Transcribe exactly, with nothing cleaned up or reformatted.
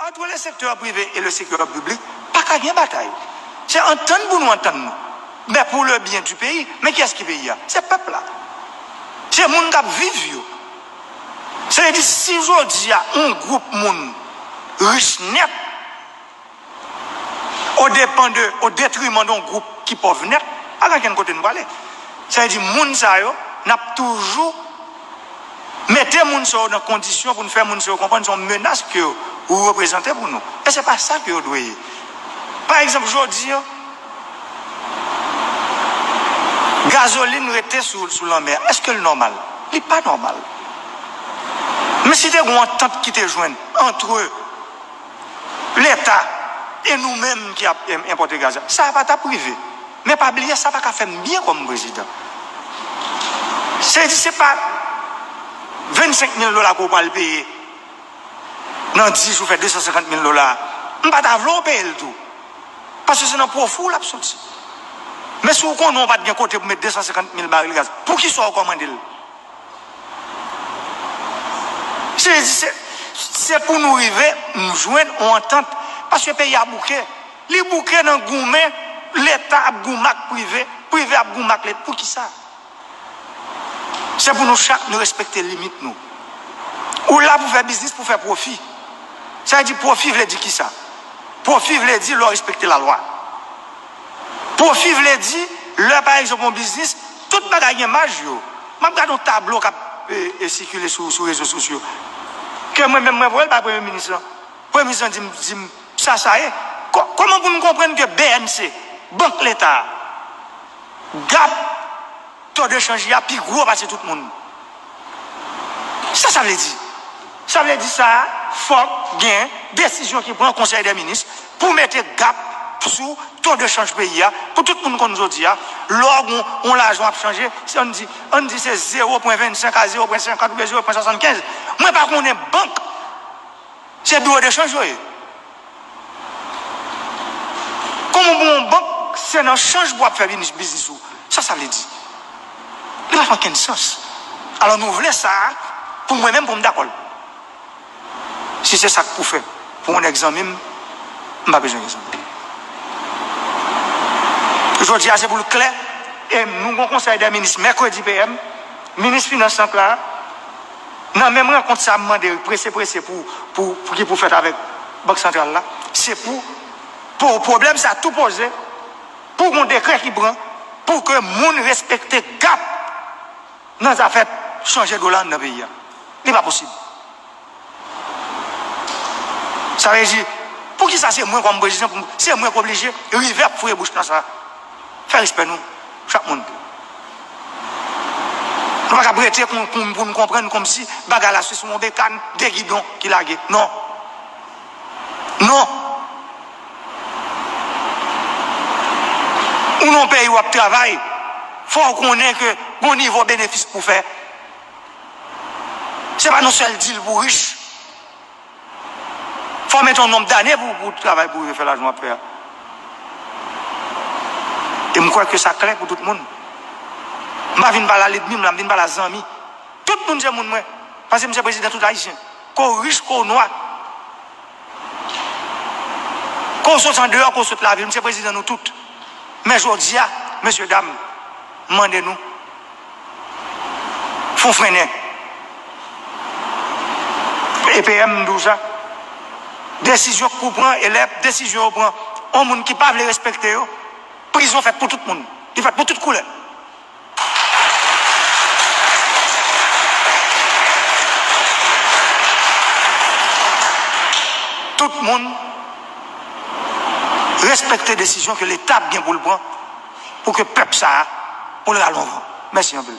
Entre le secteur privé et le secteur public, pa ka gen batay. Se antann pou nou antann nou. Men pou le byen di peyi, men kiyès ki peyi a? Se pèp la. Se moun k ap viv yo. Se vle di, si jodi a, yon gwoup moun rich nèt, o depan de, o detriman de yon gwoup ki pòv nèt, pa gen ankenn kote n prale. Sa vle di, moun sa yo, n ap toujou mete moun sa yo nan kondisyon pou n fè moun sa yo konprann se yon menas ke ou reprezante pou nou. E se pa sa ke yo dwe ye. Pa egzanp, jodi a, gazolin rete sou, sou lanmè a. Èske l nòmal? Li pa nòmal. Men si te gen yon antant ki te jwenn antre Leta e nou menm ki ap, em, enpòte gaz la, sa pa t ap rive. Men pa bliye, sa pa ka fè m byen kòm prezidan. Se di se pa vennsenk mil dola ke w pral peye nan dis jou, fè de san senkant mil dola. M pa ta vle w peye l tou. Paske se nan pwofi w l ap soti. Men si w konnen w pa t gen kote pou met de san senkant mil baril gaz, poukisa w kòmande l? Se, se, se pou nou rive jwenn yon antant. Paske peyi a bouke. Li bouke nan goumen, Leta ap goumen ak prive, prive ap goumen ak Leta. Poukisa? Se pou nou chak nou respekte limit nou. Ou la pou fè biznis, pou fè pwofi. Sa vle di pwofi vle di kisa? Pwofi vle di lè w respekte lalwa. Pwofi vle di, lè pa egzanp yon biznis, tout bagay gen maj yo. M ap gade yon tablo k ap, e, e, sikile sou, sou rezo sosyo. Ke mwen menm mwen voye l bay premye minis lan. Premye minis lan di m, di m, sa sa ye. Kò-, kòman pou n konprann ke B N C, bank leta a, gap to de chanj li a pi gwo pase tout moun? Sa sa vle di? Sa vle di sa, fòk gen desizyon ki pran Konsèy dè Minis pou mete gap sou to de chanj peyi a, pou tout moun konn jodi a, lè w gen yon lajan w ap chanje, se, ann di, ann di se zewo pwen vennsenk a zewo pwen senkant oubyen zewo pwen swasannkenz. Mwen pa konnen bank, se biwo de chanj yo ye. Kòman pou yon bank, se nan chanj pou w ap fè biznis, biznis ou? Sa sa vle di? Li pa fè okenn sans. Alò nou vle sa a, pou mwen menm, pou m dakò l. Si se sa k pou fè pou yon nèg zanmi m, m pa bezwen gen zanmi. Jodi a se pou l klè, e nou gon konsèy dè minis mèkredi P M, minis finans lan k la, nan menm rankont sa a m mande prese prese pou, pou, pou ki pou fèt avèk Bank Santral la, se pou, pou pwoblèm sa a tou poze, pou gon dekrè ki pran, pou ke moun respekte gap nan zafè chanje dola anndan peyi a. Li pa posib. Sa vle di, poukisa se mwen kòm prezidan, pou m, se mwen k oblije rive ap foure bouch nan sa? Fè respè nou, chak moun. Nou pa kab rete pou, pou, pou n konprann kòmsi bagay la se sou yon bekàn, de gidon ki lage. Non. Non. Ou nan yon peyi w ap travay, fò w konnen ke gon nivo benefis pou fè. Se pa nan sèl dil pou rich. Fò w mete yon nonb dane pou, pou travay pou rive fè lajan w ap fè a. E m kwè ke sa klè pou tout moun. M pa vin pale a lènmi m la, m vin pale a zanmi. Tout moun se moun mwen. Paske m se prezidan tout Ayisyen. Ke w rich, ke w nwa. Ke w sot andeyò, ke w sot lavil, m se prezidan nou tout. Men jodi a, mesye dam, m mande nou, fò w frennen. E P M m di w sa. Desizyon k pou pran, e lè desizyon yo pran, yon moun ki pa vle respekte yo, prizon fèt pou tout moun. Li fèt pou tout koulè. Tout moun respekte desizyon ke Leta ap gen pou l pran pou ke pèp sa a, pou l rale yon van. Mèsi anpil.